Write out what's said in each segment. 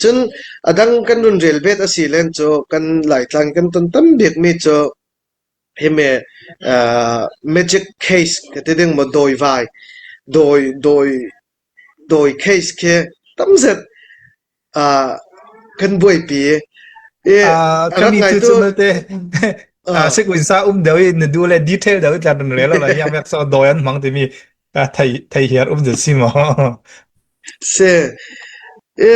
Cun a dang kan run rel bet a si len cu kan Laitlang kan ton tam bikmi cu hime magic case ka ti ding maw dawivai dawi dawi dawi case khi tamzet kan buaipi i Ah, a rak kami tu ngaitu cu malte sik sa um deuh i na du le detail deuh tla nan rel la yang mek so doi an mang timi thei thei hiar um je si mo. Si i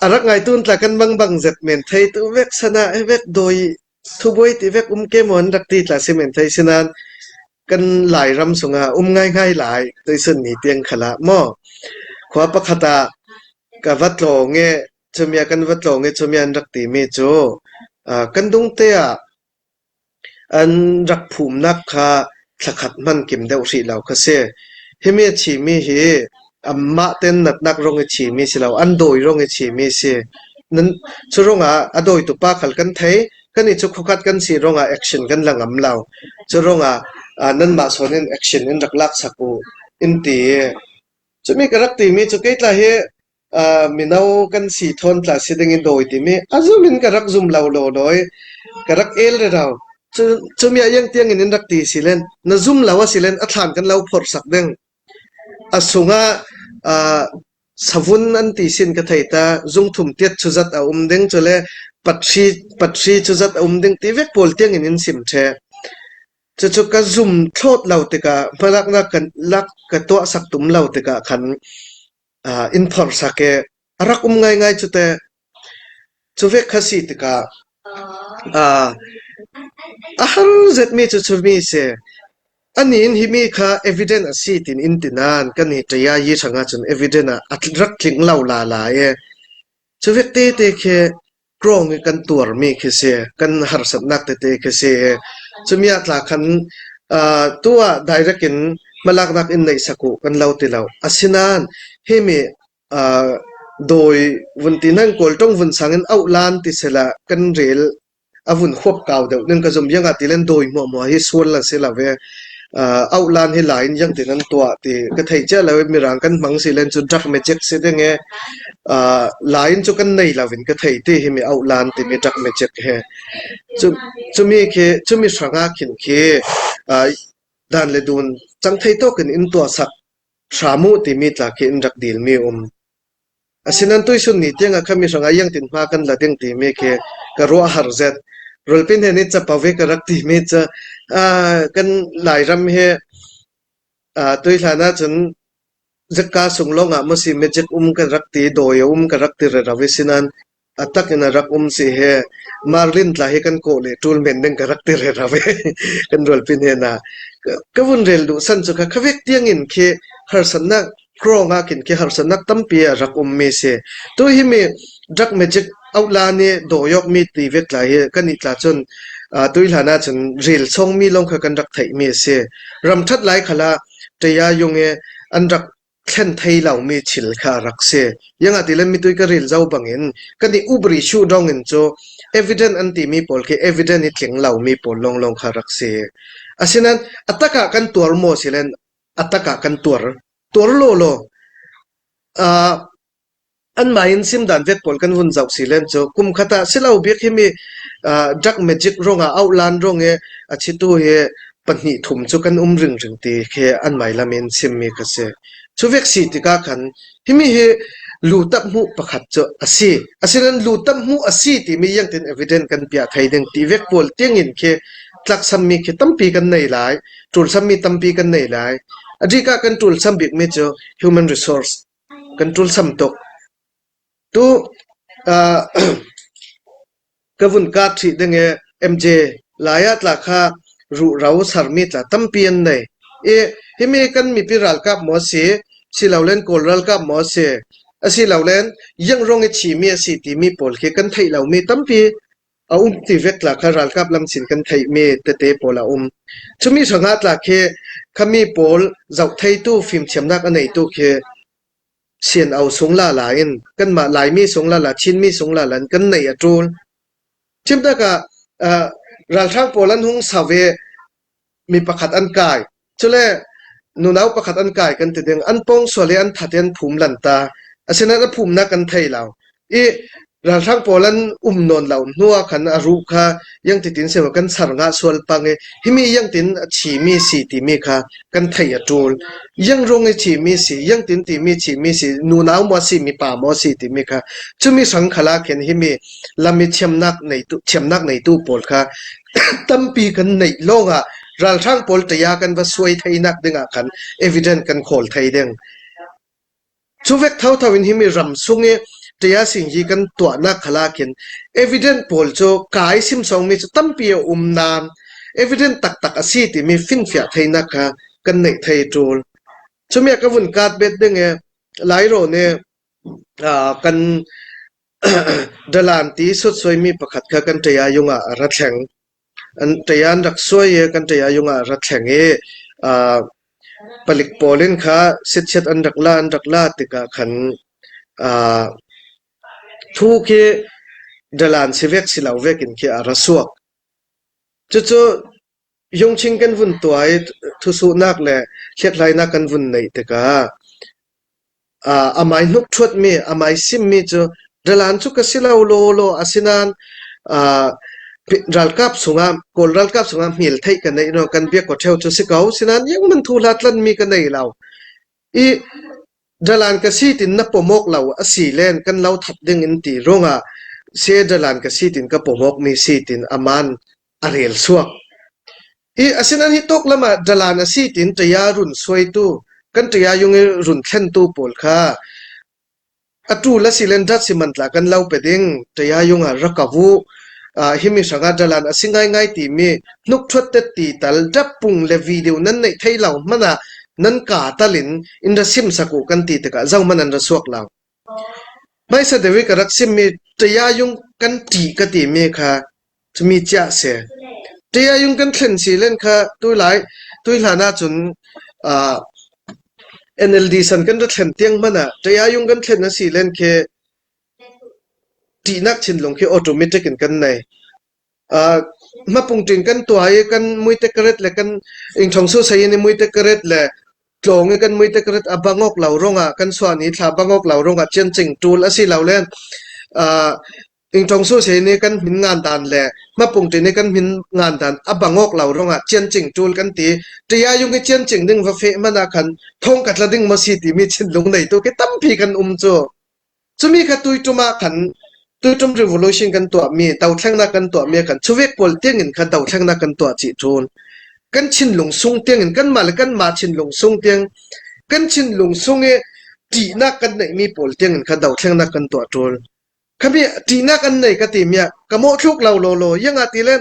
a rak ngaitu tla kan bang bang zet men thei tu vek sana he vek doi thubuai ti vek um ke mon rak ti tla si men thei sinan kan Lairam sungah um ngaingai lai tuisun ni tiang khala maw khua pakhat ah ka va tlawng i cumia kan va tlawng i cumia an rak timi cu kan dungte ah an rak phumnak kha thlakhat hman kim deuh hrih lo kha si. Himi a chimi hi anmah ten natnak rong i chimi si lo, an dawi rong i chimi si. Nan cu ruangah a dawitu pa khal kan thei, kan i cu khuakhat kan si ruangah action kan la ngam lo. Cu ruangah nanmah sawn in action in rak lak sak u in ti. Cumi ka rak timi cu kei tla hi mino kan si thawn tla si ding in dawi timi a zum in ka rak zum lo law law i ka rak el rero. Cu cumi ah iang tiang in in rak ti si len na zum lo a si len a thlan kan lo phorh sak ding. A sungah savun an ti sin ka thei ta zungthum tiat cu zat a um ding cu le pathri pathri cu zat a um ding ti vek pawl tiang in in sim ṭhe. Cucu ka zum thlawt lo tikah hmalaknak kan lak ka tuah sak tum lo tikah khan in phorh sak i a rak um ngaingai cu teh. Cu vek kha si tikah a har zetmi cu cumi si. Anih in himi kha evidence a si tiin in ti nain kan i ṭai ah yi hrang ahcun evidence ah a rak tling lo lala i cu vek tete khi krong i kan tuarmi khi si. Kan harsatnak tete khi si i cumi ah tla khan tu ah direct in hmalaknak in neih sak u kan lo ti lo. Asinain himi dawi vun ti nan Kawlṭong vun sang in auh lan ti sela kan rel a vun huap kau deuh ning ka zum yang ah ti len dawi hmuahhmuah hi sual an si lo ve. Auh lan hi la in yang tin an tuah ti ka thei cia lo i mirang kan hmang si len cu dark magic si ding e la in cu kan nei lo in ka thei ti hi mi auh lan timi dark magic he cu cumi khi cumi hrangah khin khi dan le dun cang thei tawk in in tuah sak Hram u timi tla khi in rak dilmi um. Asinain tuisun ni tiangah khan mi hrangah iangtin hma kan la ding timi khi ka ruah har zet. Rulpin he nih capo ve ka rak timi cu kan Lairam hi tuihlan ahcun zikka sung lawngah maw si magic um kan rak ti, dawi a um ka rak ti rero i sinain A tak in a rak um si he Marlin tla hi kan kawh le ṭul men ding ka rak ti rero ve kan rualpi hnen ah. Ka vun rel duh san cu kha khavek tiang in khi harsatnak krong ah khin khi harsatnak tampi a rak um mi si. Tu hi mi drug magic outla nih dawyok mi ti vet tla hi kan i tla cun tui hlan ah cun rel chong mi lawng kha kan rak theih mi a si. Ram ṭhat lai khala ṭaya yung i an rak thlen thei lomi thil kha a rak si. Iangah ti le mitui ka ril zo bangin kan i ubri shu dong in cu evident an timi pawl khi evident i tling lomi pawl lawnglawng kha rak si. Asinain a tak ah kan tuar maw silen a tak ah kan tuar. Tuar law law. Uh, Anmah in simdan vet pawl kan vun zoh silen cu kum khat ah silo bik hi mi dark magic ruangah auhlan ruang i a chitu hi pahnih thum cu kan um ringring ti khi anmai lam in chimmi kha si. Cu vek si tikah khan himi hi lu tak hmuh pakhat cu a si. Asinain lu tak hmuh a si timi yangtin evidence kan piah thei ding ti vek pawl tiangin khi tlaksammi khi tampi kan nei lai, ṭulsammi tampi kan nei lai. A dikah kan ṭulsam bikmi cu human resource Kan ṭulsam tuk. Tu ka vun kaat hrih ding i MJ lai ah tla kha ruhro sermi tla tampi an nei. I himi kan mipi ralkap maw a si, silolen Kawl ralkap maw a si, asilolen Yangrong i chimi a si timi pawl khi kan theih lomi tampi a um ti vek tla kha ralkap lamchin kan theihmi tete pawl a um. Cumi hrangah tla khi khami pawl zohtheitu fimthiamnak a neitu khi CNO sung lala in kanmah Laimi sung lala Chinmi sung lala in kan nei a ṭul. Thimnak ah ralhrang pawl an hung sau i mi pakhat an kai. Cule nunau pakhat an kai kan ti ding. An pong sual i an that i an phum lan ta. Asinain a phumnak kan thei lo. I ralhrang pawl an um nawn lo hnu ah khan a ruh kha yangtitin semaw kan char nga sual pang i himi yangtin a thimi si timi kha kan theih a ṭul. Yangrung i thimi si, yangtin timi thimi si, nunau maw si, mipa maw si timi kha cumi hrang khala khin himi lam i thiamnak neitu thiamnak neitu pawl kha tampi kan neih lawngah ralhrang pawl ṭaya kan va suai theinak dingah khan evidence kan khawl thei ding. Cu vek thotho in himi ram sung i ṭaya sing hi kan tuahnak khala khin evidence pawl cu kai simsongmi cu tampi a um nain evidence taktak a si timi finfiah theinak kha kan neih thei ṭul. Cumi ah ka vun kaat bet ding i Lairaw nih kan dalan ti sutsuaimi pakhat kha kan ṭaya yung ah a ra thleng. An ṭaya an rak suai i kan ṭaya yung ah a ra thleng i palik pawl in kha sitchiat an rak la an rak la tikah khan thu khi dalan si vek si lo vek in khi a ra suak. Cucu Yungching kan vun tuah i thusuhnak le hliakhlainak kan vun neih tikah amai hnukṭhuatmi, amai simmi cu dalan cu ka si lo lawlaw asinain ralkap sungah Kawl ralkap sungah hmel theih ka neih no kan biak ṭheo cu si ko sinain yangman thu hla tlanmi ka nei lo. I dalan ka si tin na pom awk lo a si len kan lo thap ding in ti ruangah se dalan ka si tin ka pom awk mi si tin aman a rel suak. Hi asinain hi tuk lam ah dalan a si tiin ṭaya run suaitu kan ṭaya yung i run thlentu pawl kha atu la silen dat si man tla kan lo pe ding ṭaya yung ah rak ka vu himi hrangah dalan a si ngaingai timi hnukṭhuat tet ti tal dap pung le video nan neih thei lo hmanh ah nan ka tal in in ra sim sak u kan ti tikah zohmanh an ra suak lo. Hmaisa deuh i ka rak simmi ṭaya yung kan ṭih ka timi kha Cumi ciah si. Ṭiayung kan thlen si len kha tuilai tuihlan ahcun uh, NLD san kan ra thlen tiang hmanh ah ṭiayung kan thlen a si len khi ṭihnak thinlung khi automatic in kan nei. Uh, hmapungṭin kan tuah i kan muite karet le kan ingṭhong su sayin i muite karet le tlawng i kan muite karet a bangok lo rongah kan suan i thla bangok lo rongah ciancing ṭul a si lo len uh, Tingṭong su nih kan hmin ngan dan le hmapungṭi nih kan hmin ngan dan a bangawk lo ruangah ciancing ṭul kan ti. Ṭiayung i ciancing ding va feh hmanh ah khan thong ka tla ding maw si timi thinlung neitu khi tampi kan um cu. Cumi kha tuiṭum ah khan tuiṭum revolution kan tuahmi, dothlengnak kan tuahmi ah khan chuvek pawl tiangin khan dothlengnak kan tuah chih ṭun. Kan thinlung sung tiangin kanmah le kanmah thinlung sung tiang kan thinlung sung i ṭihnak kan neihmi pawl tiangin khan dothlengnak kan tuah ṭul. Khami ṭihnak an nei ka timi ah ka mawhthluk lo lawlaw iangah ti len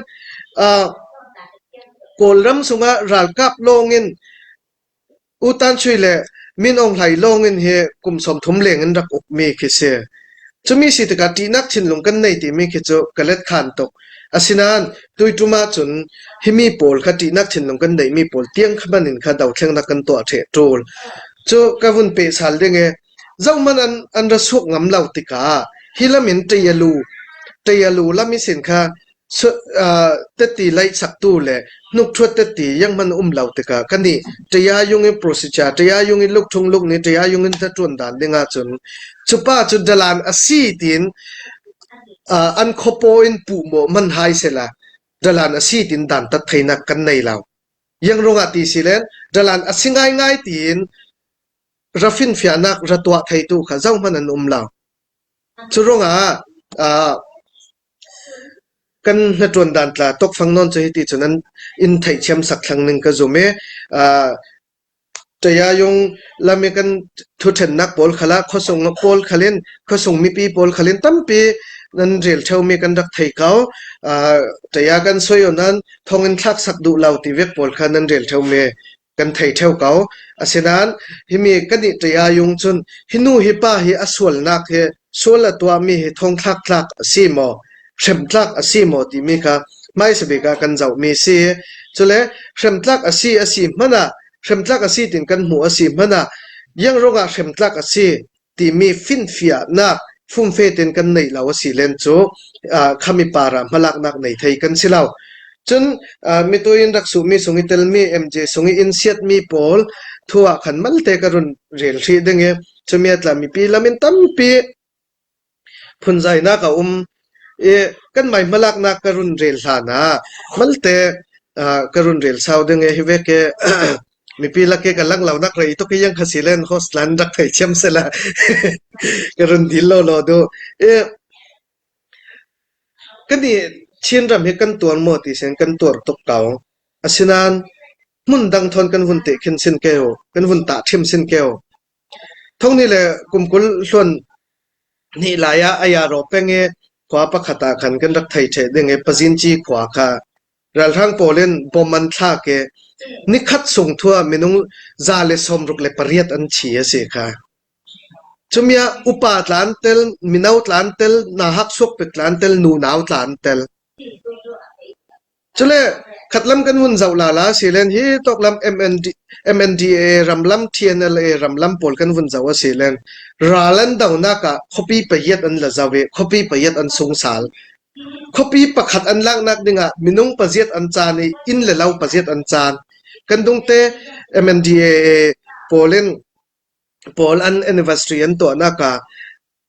Kawlram sungah ralkap lawngin U Tan Sui le Min Aung Hlaing lawngin hi kum 30 leng in rak ukmi khi si. Cumi si tikah ṭihnak thinlung kan nei timi khi cu ka let khan tuk. Asinain tuiṭum ahcun himi pawl kha ṭihnak thinlung kan neihmi pawl tiang kha hman in kha dothlennak kan tuah ṭheh ṭul. Cu ka vun peh sal ding i Zohhmanh an ra suak ngam lo tikah hi lam in ṭialu lam i sin kha teti laihsaktu le hnukṭhuat teti ianghman um lo tikah kannih ṭiayung in procedure ṭiayung in lukṭhung luk nih ṭiayung in ṭuan dan ding ahcun cu pa cu dalan a si tiin an khuapaw in puh maw man hai sehla dalan a si tiin dantat theinak kan nei lo. Iangrung ah ti si len dalan a si ngaingai tiin ra finfiahnak ra tuah theitu kha zohhmanh an um lo. Cu ruangah kan hnaṭuan dan tla tokfang nawn cu hiti cun an in theihthiam sak thlang ning ka zum i ṭayayung lam i kan thuṭhennak pawl khal ah khuasung pawl khalin khuasung mipi pawl khalin tampi nan rel ṭheumi kan rak thei ko. Ṭaya kan soi nan thonginn thlak sak duh lo ti vek pawl kha nan rel ṭheumi kan thei ṭheo ko. Asinain himi kan i ṭiayung cun hi nu hi pa hi a sualnak hi sual a tuahmi hi thongthlak tlak a si maw, hrem tlak a si maw timi kha hmaisa bik ah kan zohmi si. Cule hrem tlak a si a si hmanh ah hrem tlak a si tin kan hmuh a si hmanh ah iang ruangah hrem tlak a si timi finfiahnak fumfe tein kan neih lo a si len cu khami para hmalaknak nei thei kan si lo. Cun mitu in rak suhmi sung i telmi MJ sung i in siatmi pawl thu ah khan malte ka run rel hrih ding i cumi a tla mipi lam in tampi. Phunzainak a um i kan mai hmalaknak ka run rel hlan ah malte ka run rel sau ding i hi vek i mipi lak i ka lang lo nak rei tuk i yang kha si len host lan rak thei thiam sela ka run dil lo lo du i kan i Chinram hi kan tuar maw ti sen kan tuar tuk ko. Asinain hmun dang thon kan vun te khin sin keo kan vun tah ṭhim sin keo. Thongni le kum 20 hluan hnih lai ah Ayaraw peng i khua pakhat ah khan kan rak thei ṭheh ding i Pazinci khua kha ralhrang pawl in bom an thlak i nikhat sung thua minung 168 an thi a si kha. Cumi ah upa tla an tel, mino tla an tel, nahak suakpit tla an tel, nunau tla an tel. Cule khatlam kan hun zoh la la silen hi tawklam MND, MNDAA ramlam TNLA ramlam pawl kan vun zoh a silen ral an donak ah khuapi payet an la zau i khuapi payet an sungsal. Khuapi pakhat an laknak dingah minung paziat an caan i inn le lo paziat an caan. Kan dungte MNDAA pawl in pawl an anniversary an tuahnak ah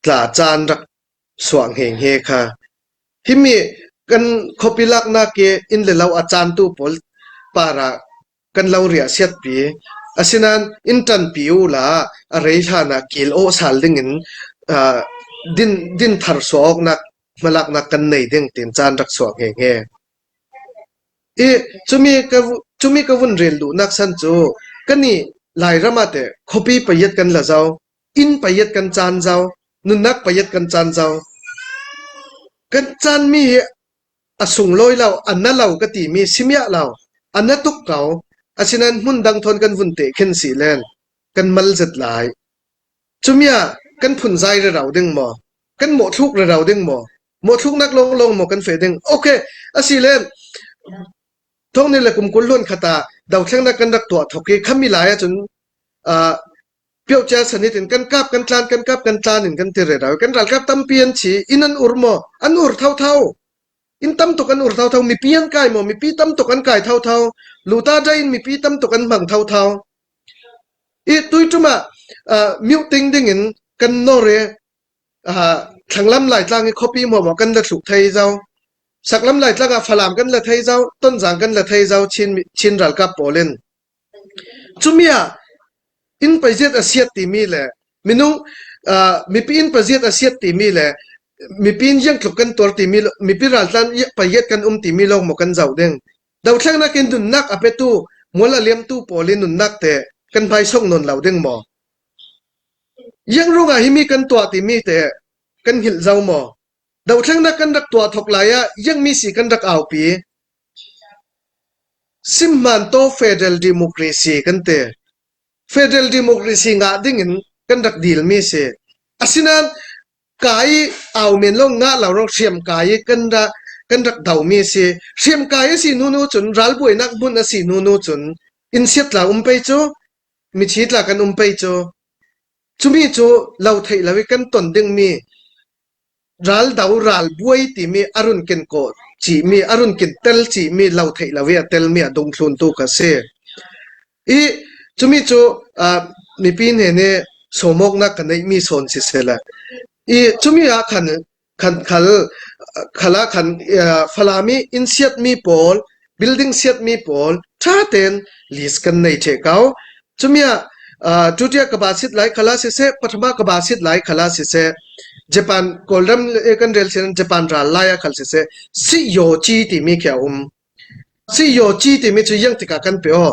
tla caan rak suah hngehnge kha. Himi kan khuapi laknak i inn le lo a caantu pawl par ah kan lo riah siatpi. Asinain inn ṭanpi u la a rei hlan ah kil awh sal dingin uh, din, din thar suah awknak hmalaknak kan nei ding tin caan rak suah hngehnge. I cumi ka cumi ka vun rel duhnak san cu kani Lairam ah teh khuapi payet kan la zau inn payet kan caan zau nunnak payet kan caan zau. Kan caanmi hi a sunglawi lo, a na lo ka timi simiah lo, a na tuk ko. Asinain hmun dang thawn kan vun te khin si len kan mal zet lai. Cumi ah kan phunzai rerau ding maw? Kan mawhthluk rerau ding maw? Mawhthluknak lawnglawng maw kan feh ding? Okay, asile thong ni le kum 20 luan khat ah dothlengnak kan rak tuah thok i khami lai ahcun uh, Piocia sanit in kan kap kan tlan kan kap kan tlan in kan ti rerau kan ralkap tampi an chi inn an ur maw an ur thotho inn tam tuk an ur thotho mipi an kai maw mipi tam tuk an kai thotho luta dai in mipi tam tuk an hmang thotho i tuitum ah mute ding in kan nor i thlanglam laitlang i khuapi hmuam kan la thluk thei zau saklam laitlang ah falam kan la thei zau tonzang kan la thei zau chin chin ralkap pawl in Cumi ah inn peiziat a siat timi le minung mipi inn paziat a siat timi le mipi in ziangtluk kan tuar timi mipi raltlan paiat kan um timi lawng maw kan zoh ding. Dothlennak in nunnak a petu mual a liamtu pawl in nunnak te kan hmaisong nawn lo ding maw? Iang ruangah himi kan tuah timi te kan hngilh zau maw? Dothlennak kan rak tuah thok lai ah iangmi si kan rak aupi. Simhmantaw federal democracy kan ti. Federal democracy ngah dingin kan rak dilmi si. Asinain ka i au men lo ngah lo ro hriamkai i kan rak kan rak domi si. Hriamkai a si hnu cun ralbuainak hmun a si hnu cun inn siatla um pei cu mithi tla kan um pei cu. Cumi cu lo theih lo i kan ton dingmi Raldo ralbuai timi a run ken kawh chihmi, a run ken tel chihmi, lo theih lo i a telmi a dungthluntu kha si. I cumi cu uh, mipi hne nih sawmawknak ka neihmi sawn siseh le i cumi ah khan khan khal khal ah khan uh, Falam i inn siatmi pawl building siatmi pawl ṭha tein list kan nei ṭheh ko. Cumi ah Tutia ka ba sit lai khala siseh, Pathama ka ba sit lai khala siseh, Japan Kawlram kan rel sin Japan ral lai ah khal siseh, si yo chi timi khi a um. Si yo chi timi cu yang tikah kan pe aw.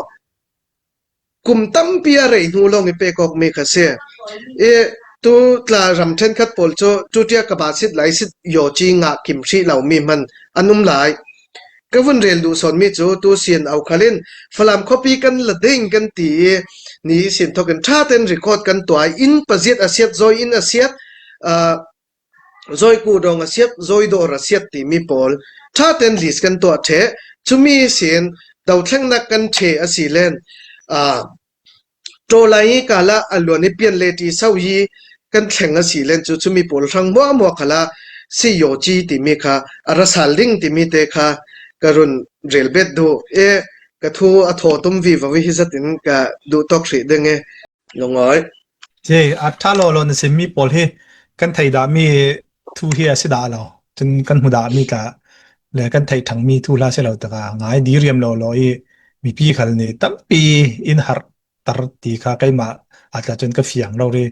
Kum tampi a rei hnu lawng i pek awk mi kha si. I tu tla ram ṭhenkhat pawl cu tutia ka ba sit lai sit yaw ci ngah kim hrih lomi hman an um lai. Ka vun rel duh sawnmi cu tu sin au khal in Falam khuapi kan la ding kan ti i ni sin thok in ṭha tein record kan tuah i inn paziat a siat zawi inn a siat uh, Zawi kudawng a siat, zawi dawr a siat timi pawl ṭha tein list kan tuah ṭheh. Cumi sin dothlengnak kan ṭhe a si len. Uh, ṭawlai i kala a luan i pian le ṭi so hi kan thleng a si len cu cumi pawl hrang muahmuah khala si yaw ci timi kha a ra sal ding timi te kha ka run rel bet duh i ka thu a thaw tum vi va vi hi zat in ka duh tawk hrih ding i lungawi. Ce a ṭha law law na simmi pawl hi kan thei dah mi. Thu hi a si dah lo. Cun kan hmu dah mi tla le kan theih thang mi thu hla si lo taka ngai diriam lo lo i mipi khal nih tampi in har tar ti kha keimah atla cun ka fiang lo ri.